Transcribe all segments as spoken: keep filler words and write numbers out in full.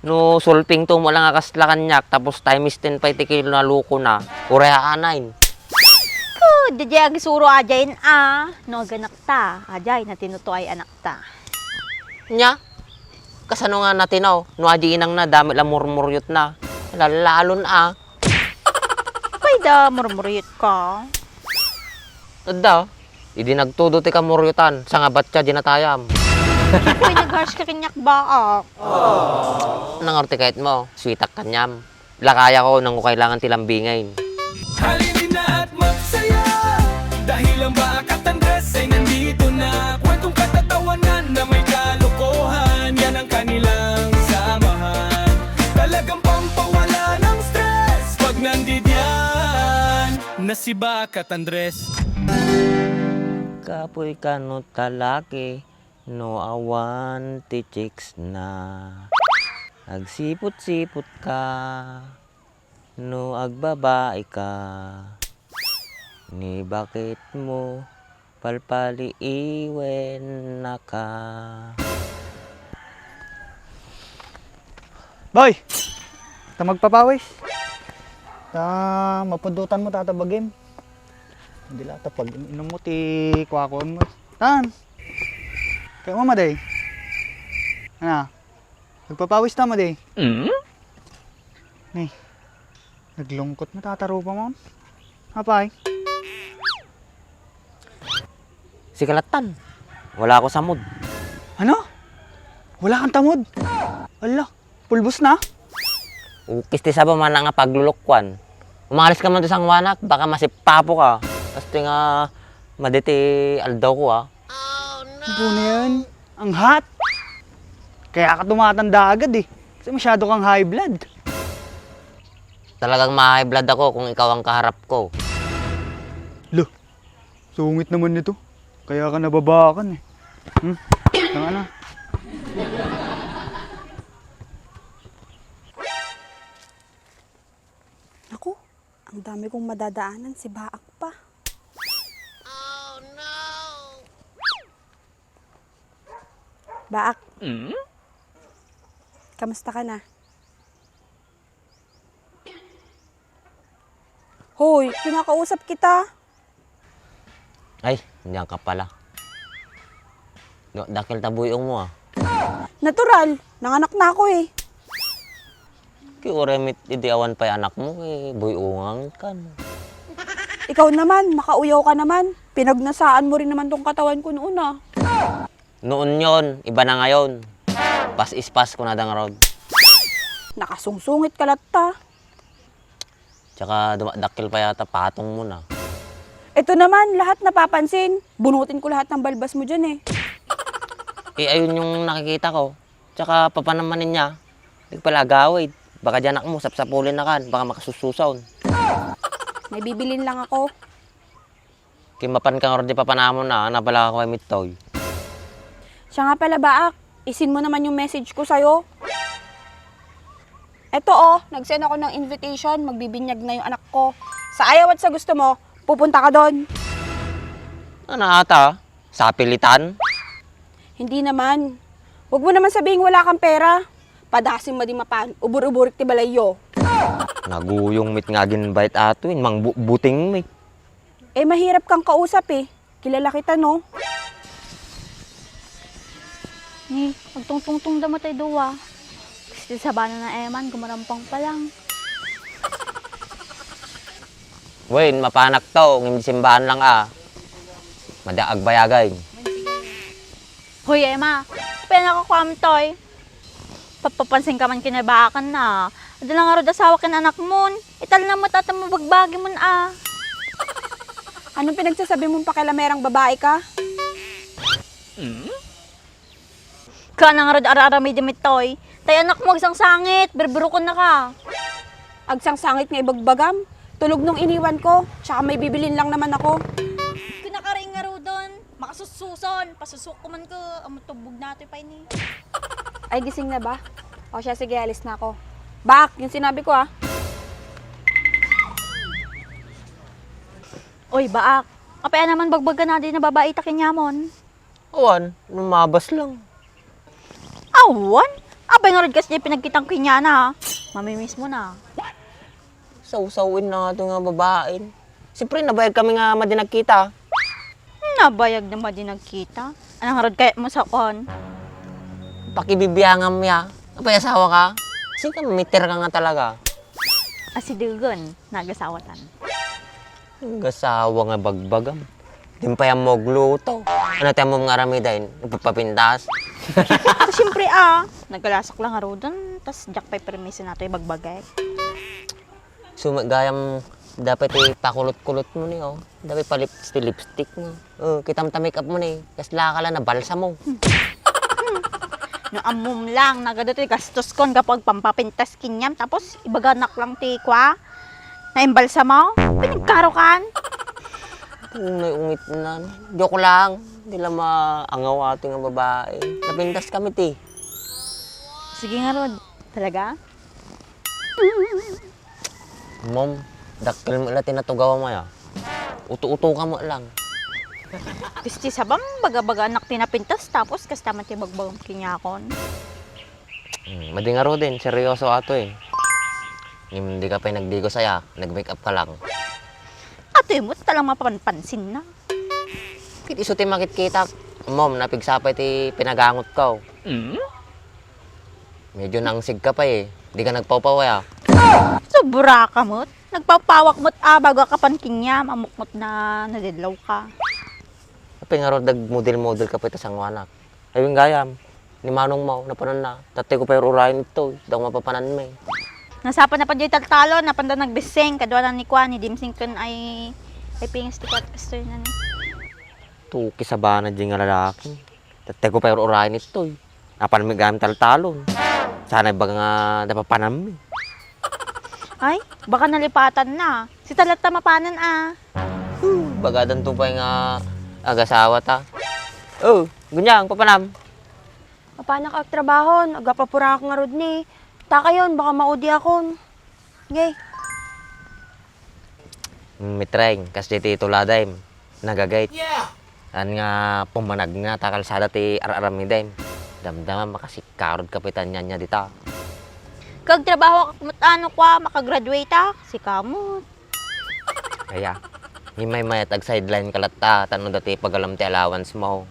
No sulping to mo lang a kasla kaniak, tapos times ten pay ti kilo na loko na, uray a nine. Ko, daydiay agisuro a diay a. No, aganak ta. A diay, natino to ay anak ta. Nya? Kasano nga natino? No, a diay inang na, dami la murmuryot na. Lalalon a. Pay da, murmuryot ka. Adda, idi nagtudo ti kamuryotan, sangabat ka, dinatayam. Uy, nag-harsh ka kaniak, Baak. Nangarte kayat mo, sweetak kaniam. Lakaya ko, nang ko kailangan ti lambingin. Halina at magsaya, dahil ang Baak at Andres ay nandito na. Kwentong katatawanan na may kalokohan, yan ang kanilang samahan. Talagang pampawala ng stress pag nandidiyan na si Baak at Andres. Kapoy kano talaki, no awan ti chicks na. Agsipot-sipot ka, no agbabae ka. Ni bakit mo palpaliiwen na ka? Boy! Ta magpapawis. Ta mapudutan mo, tata, bagim. Hindi la ta pag-inom mo ti kuwakuan mo. Tan! Kaya mo, maday. Ana? Nagpapawis ta, maday. Mm? Ni, naglungkot mo, tatarupa mo. Apay? Si Kalatan. Wala ako sa mood. Ano? Wala kang tamod? Ala, pulbos na? Ukis ti saba man nga paglulukwan. Umalis ka man to sangwanak, baka masipapo ka. Basta nga maditi aldaw ko, ah. Ano yan? Ang hot! Kaya ka tumatanda agad eh. Kasi masyado kang high blood. Talagang ma-high blood ako kung ikaw ang kaharap ko. Lo, sungit naman nito. Kaya ka nababakan eh. Hmm? Tanga na. Naku, ang dami kong madadaanan, si Baak pa. Baak. Mm? Kamusta ka na? Hoy, kinakausap kita. Ay, diyan ka pala. Dakkel ta buy-ong mo, ah. Natural, nanganak na ako, eh. Ki uray met idi awan pay anak mo, eh, buy-ongan kan. Ikaw naman, makauyaw ka naman. Pinagnasaan mo rin naman tong katawan ko noon, ah. Noon yon, iba na ngayon. Pas is pas, kunada ngarud. Nakasungsungit ka latta. Tsaka dumadakkel pa yata patong mo na. Ito naman, lahat napapansin. Bunutin ko lahat ng balbas mo dyan eh. Eh, ayun yung nakikita ko. Tsaka papanamanin niya, nagpalagawid. Baka di anak mo, sapsapulin na kan, baka makasussusaw. May bibilin lang ako. Kimapan ka nga di papanamon na, napala ka kay Mittoy. Siya nga pala, Baak, isin mo naman yung message ko sa'yo. Eto oh, nag-send ako ng invitation, magbibinyag na yung anak ko. Sa ayaw at sa gusto mo, pupunta ka doon. Ano ata? Sapilitan? Hindi naman. Huwag mo naman sabihin wala kang pera. Padasim mo di mapan, ubur-uburik ti balayyo. Naguyong met nga aginbayat ato, mangbubuting met. Eh, mahirap kang kausap eh. Kilala kita, no? Ni, agtungtungtong da mo tay duwa. Kasi sabana na eman, gumarampang pa lang. Wen, mapanak to, ngem di simbahan lang a. Madi agbayagay. Hoy, Emma, pinakukuam toy. Papapansin ka man kinabaakan na. Adda lang arud asawa ken anak mon. Italna met ata mo bagbagi mon a. Anong pinagsasabi mong pakialamerang babae ka? Hmm? Ka nang arud araramidem itoy. Tay anak mo agsangsangit, berberukon na ka. Agsangsangit nga ibagbagam. Tulog nung iniwan ko, tsaka may bibilin lang naman ako. Kinakaring nga rudon. Makasussuson, pasusok ko man ko, amo tubbog na to pay ni. Ay, gising na ba? O siya, sige, alis na ako. Baak, yung sinabi ko ah. Oy, Baak. Apay a naman bagbagana di na babaita kenyamon? Awan, lumabas lang. Awan? A Pay ngarud kasdiay pinagkitam kenkuana, ha? Mamimiss mo na. Sawsawin na nga to nga babaen. Siyempre, nabayag kami nga madi nagkita. Nabayag na madi nagkita? Anang ngarud kayat mo saon? Pakibibiangam ya. Apay asawa ka? Sika, mitir ka nga talaga. Asidegen, nagasawatan. Gasawa nga bagbagam. Dimpay ammo agluto. Ano ti ammom nga aramiden? Nagpapapintas? Siyempre, ah. Nagalasak lang ngaruden, tas diak pay permiso nato ibagbagek. Sumagayam, dapat ipakulot-kulot mo ni, oh. Dapat pa-lipstick-lipstick mo. Oh, kitam ta make-up mo ni. Kasla ka lang, nabalsa mo. No ammom lang, nagadu ti gastoskon gapu agpampapintas kaniam, tapos ibaganak lang ti kua, naimbalsamo? Pinagkarokan? Nay ungit nan. Joke lang. Di la maangaw ato nga babae. Napintas kami ti. Sige ngarud. Talaga? Mom, dakkel mo la ti natugaw mo ya. Uto-uto ka mo lang. Isti sabam, baga-baga anak ti napintas, tapos kasta man ti bagbagam kaniakon. Hmm, madi ngaruden, seryoso ato eh. Ngem di ka pay nagdigos aya, nag-make up ka lang. Ato imot ta lang mapanpansin na. Ket isu ti makitkitak, Mom, napigsa pay ti pinagangot ko. Medyo nangsig ka pay eh. Di ka nagpawpaw aya. Sobra ka met. Nagpawpawak met a, bago ka pan kaniam, ammok met na nadedlaw ka. Apay ngarud nagmodel-model ka pay ta sanguanak? Ay, wen gayam, ni manong mo, napananna. Tatay ko pay ur-urayen itoy, dagiti mapapananmi. Nasapa na pay diay taltalon, napanda nagbesseng, kaduana ni kua, ni Dimsing ken ay, ay pingas ti kuat kastoy na ni. Tuki sabana diay nga lalaki. Tatay ko pay ur-urayen itoy. Napanmi gayam taltalon. Sana ibaga nga napapananmi. Ay, baka nalipatan na. Sita latta mapanan a. Huh, bagadanto pay nga agasawa ta. Oh, Gunyang, papanam? Mapanak agtrabahon, agapapuraak ngarud ni. Takayon, baka maudiakon. Ngay. Mitreng, kas diay ti tuladem, nagagayt. An nga pumanagna ta kalsada ti ar-aramidem. Damdama, makasikkarod kapitan niya dita. Kagtrabahoak met a no kua, makagraduateak, sika met. Aya, ngem maymayat ag-sideline ka latta, tapno adda ti pagalam ti allowance mo.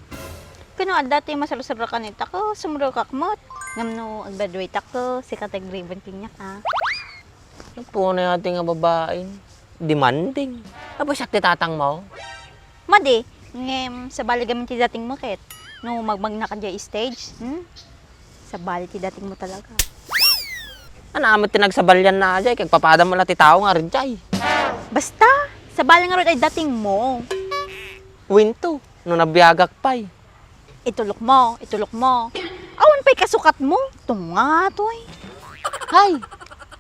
Ken no adda ti masursurok ita, ket sumurokak met. Ngem no ag-graduateak, ket sika ti ag-ribbon kaniak a. Apo, ania ti nga babaen? Demanding. Apo, siak ti tatang mo? Madi, ngem sabali gamin ti dating mo ket. No magmagna ka diay stage, hmm? Sabali ti dating mo talaga. Ania met ti nagsabalian na diay, kagpapadam la ti tao nga arid diay. Basta, sabali ngarud ay dating mo. Winto, no nabiagak pay. Itulok mo, itulok mo. Awan pay kasukat mo, tunga nga to eh. Hay!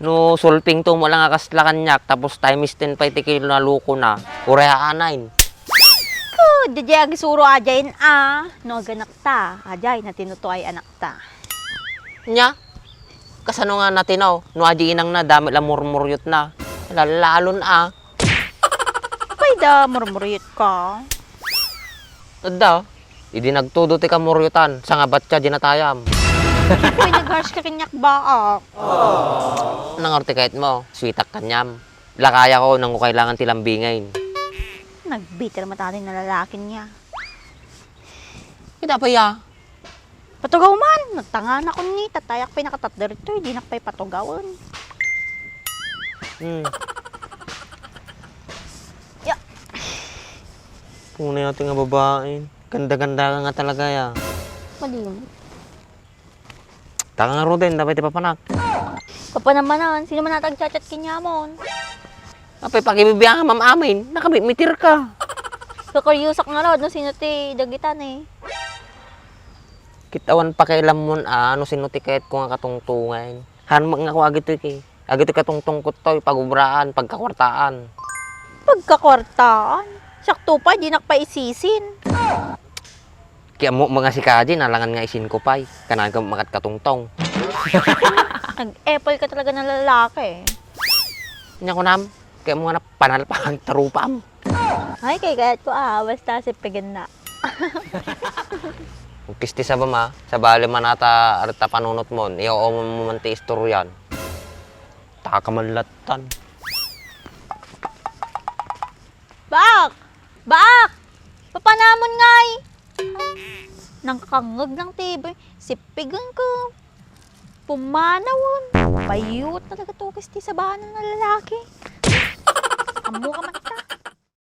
No sulping to mo lang a kasla kaniak, tapos times ten pay ti kilo na loko na, uray a nine. Kud, diay agisuro a diay a, no aganak ta, a diay, natino to ay anak ta. Nya? Kasano nga natino? No adi inang na, dami la murmuryot na. Lalalon a. Pay da, murmuryot ka. Adda, idi nagtudo ti kamuryotan, sangabat ka, dinatayam. Pay nag-harsh ka kaniak, baak. Nangarti kayat mo, sweetak kaniam. Lakaya ko, nang kailangan ti lambingin. Nagbitter mata ni na lalaki niya. Kita pa ya. Patugaw man! Nagtanga na kun ni, tatayak pay nakatatda rito, eh, dinak pay patugawen. Hmm. Ya. Tunay ati nga babae. Ganda-ganda ka nga talaga, ya. Mali mo. Taka nga, Roden, tapay ti papanak. Papanamanan, sino man natag chat-chat kinyamon? Apay, pakibibiangan, ma'am, amin. Nakabitmitir ka. Kakuryosak nga, Rod, no sino ti dagitan, eh. Ket awan pakailammon a no sino ti kayatko nga katungtongen. Haan met nga ako agitoy ki-, agitoy katungtongko toy, pagubraan, pagkakuartaan. Pagkakuartaan? Siakto pay, dinak pay isisin. Ki ammo nga si Kaji, nalangan nga isinko pay. Kanayon ka makadkatungtong. Nag-epal ka talaga nga lalaki, eh. Nya kunam, kaya mo nga napanal pa ang tarupam. Ay, kay kayatko, ah, basta sipigen na. Kisti saba ma, sabali man ata arta panunot mon, iyaw mo man ti istoryan. Taka man lattan. Baak! Baak! Papanamon ngay! Nangkangngeg lang ti iboy, sipigen ko. Pumanawen. Bayot talaga to, kisti sabana nga lalaki. Ammo ka man ta.